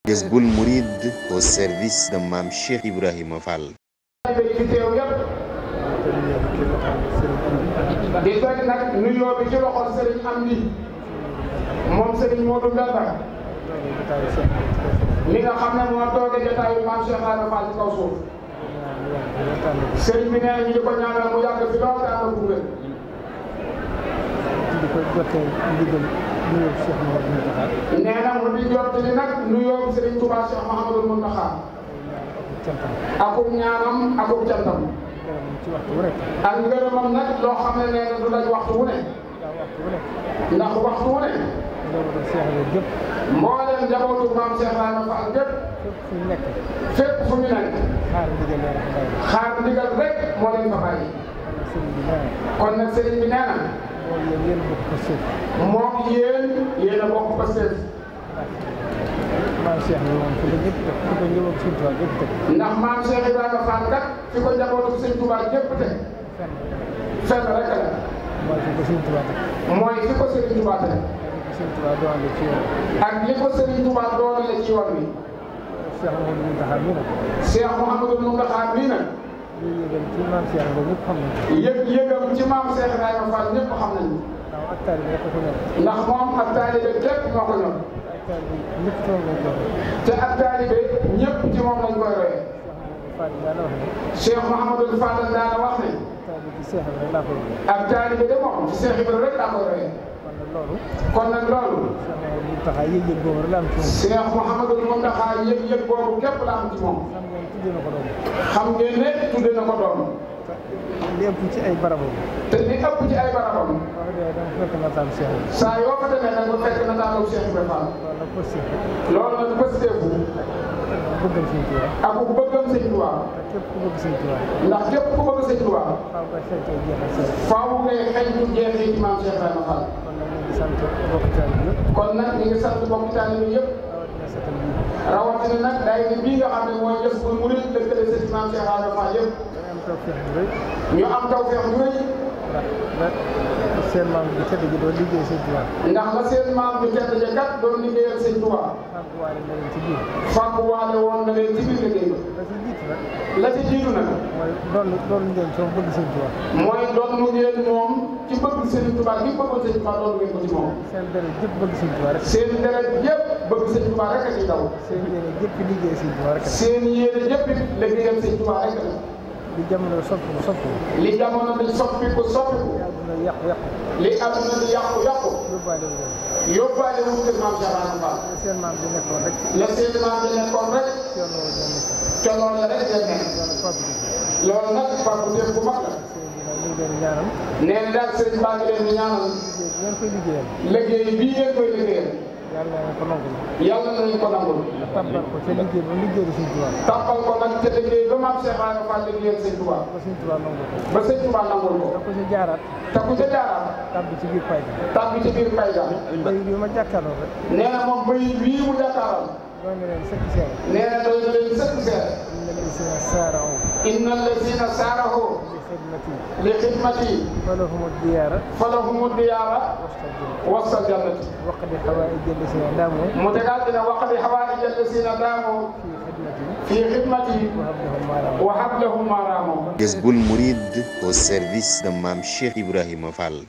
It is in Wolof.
Jazboul Mouride au service de Mame Cheikh Ibrahima Fall. di teg nag nuyoo bi ci loxol Serigne Amdi moom Serigne Modou Mbenda mi nga xam ne moo toogee jotaayu Mame Cheikh Ibrahima Fall ci kaw suuf. Serigne bi nee na ñu di ko ñaanal mu yàgg fi lool te ànd ak wér. nee na mu di jottali nag nuyoo Serigne Touba Cheikh Mouhamadou Mountakha akub ñaanam akub cantam ak ngërëmam nag loo xam ne nee na du daj waxtu wu ne ndax waxtu wu ne mboolem njabootu Mame Cheikh Ibrahima Fall gépp fépp fu ñu nekk xaar ndigal rek moo leen fa bàyyi. kon nag sëriñ bi nee na moom yéen a bokk Pastef ndax Mame Cheikh Ibrahima Fall kat fi ko njabootu Sëñ Tuubaa gépp teg fenn rek la mooy fi ko Sëriñ Tuubaa teg ak li ko Sëriñ Tuubaa doonale ci yoon wi. Cheikh Mouhamadou Mountakha mii nag yëg-yëgam ci Mame Cheikh Ibrahima Fall ñëpp xam nañu ndax moom ak taalibe képp moo ko ñor te ak taalibe ñëpp ci moom lañ koy royee. Cheikh Mouhamadou Fadal daana wax ne ak taalibe de moom ci Cheikh Ibrahima rek laa koy royee. kon nag loolu Cheikh Mouhamadou Mountakha yëg-yëg boobu képp la am ci moom. xam ngeen ne tudde na ko doom. li ëpp ci ay barabam. te li ëpp ci ay barabam. saa yoo ko demee nag nga fekk nataalu Cheikh Ibrahima Fall. loolu nag pësteefu. ak ku bëggam Sëñ Tuubaa. ndax képp ku bëgg Sëñ Tuubaa. faaw ngay xëy ñu jeexee ci Mame Cheikh Ibrahima Fall. kon nag ñu ngi sant bokk taalibe bi yëpp. rawatina nag day ni bii nga xam ne mooy Jazboul Mouride lëkkale sëñ Mame Cheikh Ibrahima Fall yëpp. ñu am tawfeex ju rëy. ndax seen maam bi tedd ji doon liggéey Sëñ Tuubaa. ndax la seen maam bi tedd ji kat doon liggéeyal Sëñ Tuubaa. fàgguwaale woon na leen ci biir liggéey ba. la ci jiitu nag. mooy doon ngeen ci moom bëgg Sëñ Tuubaa. mooy doon ngeen moom ci bëgg Sëñ Tuubaa gi bëggoon Sëñ Tuubaa doon ngeen ko ci moom. seen deret yëpp bëgg Sëñ Tuubaa rek. seen deret yëpp bëgg Sëñ Tuubaa rek a ci daw. seen yéene yëpp liggéey Sëñ Tuubaa rek. seen yéene yëpp liggéeyal Sëñ Tuubaa rek la. li jamono soppiku. li jamono di soppiku. li àdduna di yàqu. yóbbaale wu kër Mame Cheikh Ibrahima Fall. la seen maam di nekkoon rek. la seen maam di nekkoon rek. ca loolu la rek day nekk. loolu nag fàggu def bu mag la. nee na daal sëriñ baa ngi leen di ñaanal. liggéey bii ngeen koy liggéeyal. yàlla nañu ko nangul. tàbbal ko ca liggéey ba liggéeyal Sëñ Tuubaa. tàbbal ko nag ca liggéey ba Mame Cheikh Ibrahima Fall liggéeyal Sëñ Tuubaa. ba Sëñ Tuubaa nangul ko. te ku ca jaaraat. tàbbi ci biir payda. bay bi ma jàkkaarloo rek. nee na moom bay bii mu jàkkaarloo. doon na leen sëkk seere. nee na doon na leen sëkk seere. inna allazina saarahu li xidmati falahumu diyaara wasal jannati waqdi xawaaij allazina daamu mu tegaat dina waqdi xawaaij allazina daamu fi xidmati wa hablahum maaraamu. Jazboul Mouride au service de Mame Cheikh Ibrahima Fall.